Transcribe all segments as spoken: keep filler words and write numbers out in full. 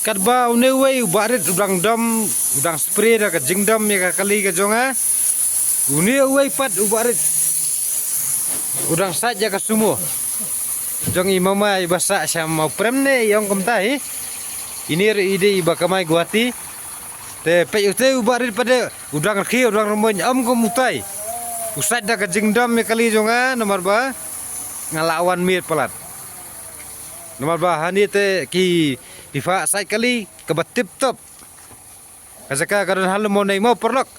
Katba une uwei u Bah Rit u dang dom, u dang spray da ka jingdom ïa ka kali ka jong nga. Une uwei pat u Bah Rit u dang sait ïa ka sumo jong i mama iba sah sha Mawprem ne i ong kumta hi. Ine ruh i dei iba kamai Guwahati. Te peit ute u Bah Rit pat de u dang rkhie u dang rymmuiñ ym kum utai. U sait da ka jingdom ïa kali jong nga namar ba nga la wan miet palat. Namar ba hangne te ki, ki phah sait kali kaba tip top. Ka jaka ka don ha Lum Mawnei mo paralok.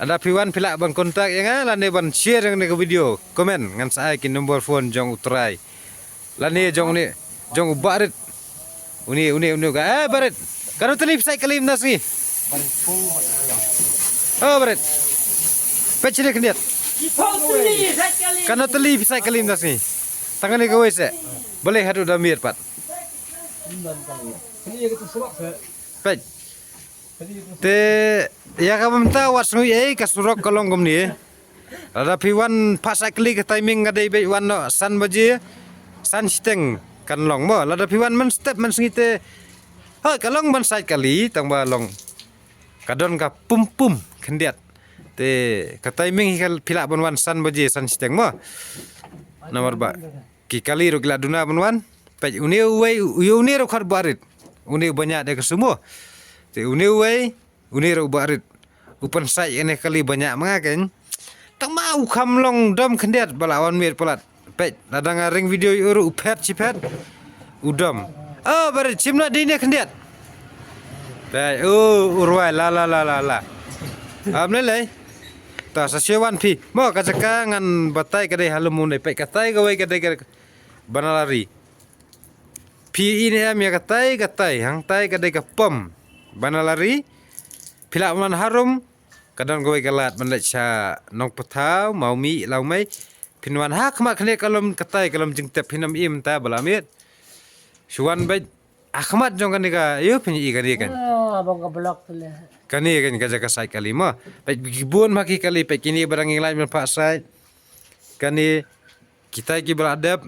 Lada phi wan phi lah ban contact ïa nga lane ban share ïa kane ka video. Comment ngan sa ai ki number phone jong u trai. Lane jong une, jong u Bah Rit. Une, une, une ka. Eh, Bah Rit. Katno tylli phi sait kali mynta sngi? Oh, Bah Rit. Peit shane khyndiat. Katno tylli phi sait kali mynta sngi? Tang kane kawei seh. Balei haduh da miet pat. Peit. Te ïa kaba mynta wat sngew ei ka surok ka long kumne. Lada phi wan phah sait kali ka timing ka dei beit wan noh san baje, san shiteng kan long mo. Lada phi wan mynstep mynsngi te hooid ka long ban sait kali tang ba long ka don ka pum pum khyndiat. Te ka timing hi ka phi lah ban wan san baje san shiteng mo. Namar ba ki kali ruh ki la duna ban wan. Peit une uwei, u, une ruh khot Bah Rit. Une u ba ñiah da ka sumo. Te une uwei, une ruh Bah Rit. U pynsait ïa kane ka kali ba ñiah ma nga keiñ. Tang ma u kham long dom khyndiat ba la wan miet palat. Peit lada nga ring video ïa u ruh u phet shi phet. U dom. Oh, Bah Rit shim noh dei ne khyndiat. Peit u, u rwai la la la la la. Am lei lei. Ta sa shu wan phi. Mo ka jaka ngan batai ka dei ha Lum Mawnei peit katai kawei ka dei ka Banalari. Phi i ne em ïa katai, katai, hangtai ka dei ka pom. Banalari. Phi lah ban wan harum. Ka don kawei ka lad ban leit sha Nongpathaw, Mawmih, Lawmei. Phin wan ha khmat khane ka lum katai, ka lum Jingtep phin ym im ta ba la miet. Shu wan beit ha khmat jong kane ka, ïoh phin i kane kan. Ah, bang ka block tu le. Kane kan ka jaka sait kali mo. Peit ki bun ma ki kali, peit kine ba dang ïeng lain ban phah sait. Kane kitai ki ba la dep.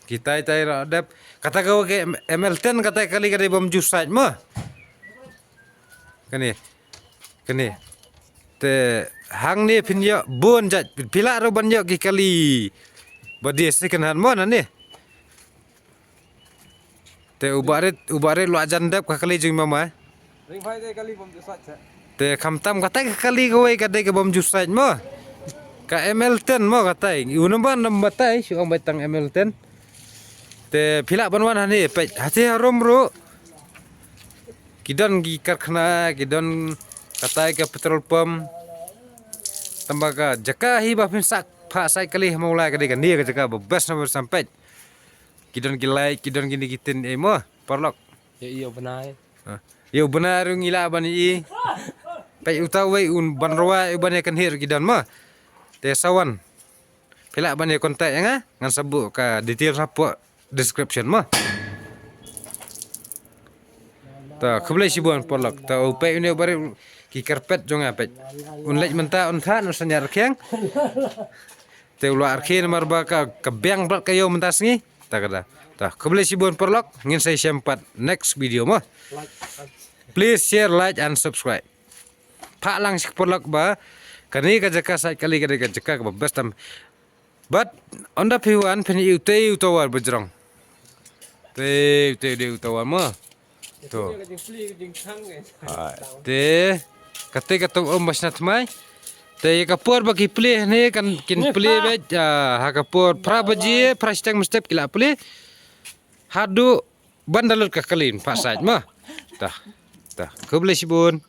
Kitai tai la dep. Kata ka wa ke M L ten kata kali ka dei bym ju sait mo. Kane. Kane. Te hangne phin ïoh bun jait. Phi lah ruh ban ïoh ki kali ba die second hand mo nane. Te u Bah Rit, u Bah Rit la jan dep ka kali jong i mama. Ring phai te kali bym ju sait seh. Te khamtam kata ka kali kawei ka dei ka bym ju sait mo. Ka M L ten mo katai. U number number tai shu ong beit tang M L ten. Te phi lah ban wan hangne peit. Hate harum ruh. Ki don ki karkhana, ki don katai ka petrol pump. Tang ba ka jaka hi ba phin sah phah sait kali ha Mawlai ka dei kane ka jaka ba best number sampeit. Ki don ki light, ki don kine ki tin ei mo, paralok. Ïa ïa u bnai. Ha. Ïa u bnai ruh ngi lah ban i. Peit uta uwei un ban rwai u ban ïa kynhih ruh ki don mo. Te sa wan. Phi lah ban ïa contact ïa nga, ngan sa buh ka details hapoh description mo. Ta khublei shibun paralok. Ta u peit une u Bah Rit ki carpet jong nga peit. Un leit mynta un thah un sa ñiah rkhiang. Te u la rkhie namar ba ka, ka biang bad ka ïew mynta sngi. Ta ka da. Ta khublei shibun paralok, ngin sa ïashem pat next video mo. Please share, like and subscribe. Phah lang shi paralok ba kane ka jaka sait kali ka dei ka jaka kaba best tam. Bad ynda phi wan phin ïohi utai u tower ba jrong. Te utai dei u tower mo. To. Hai, te kata ka tong um ba shna thymmai. Te ïa ka por ba ki plie ne kan kin plie beit, ah, ha ka por phra baje, phra shiteng mynstep ki la plie. Haduh ban da lut ka kali phah sait mo. Ta. Ta. Khublei shibun.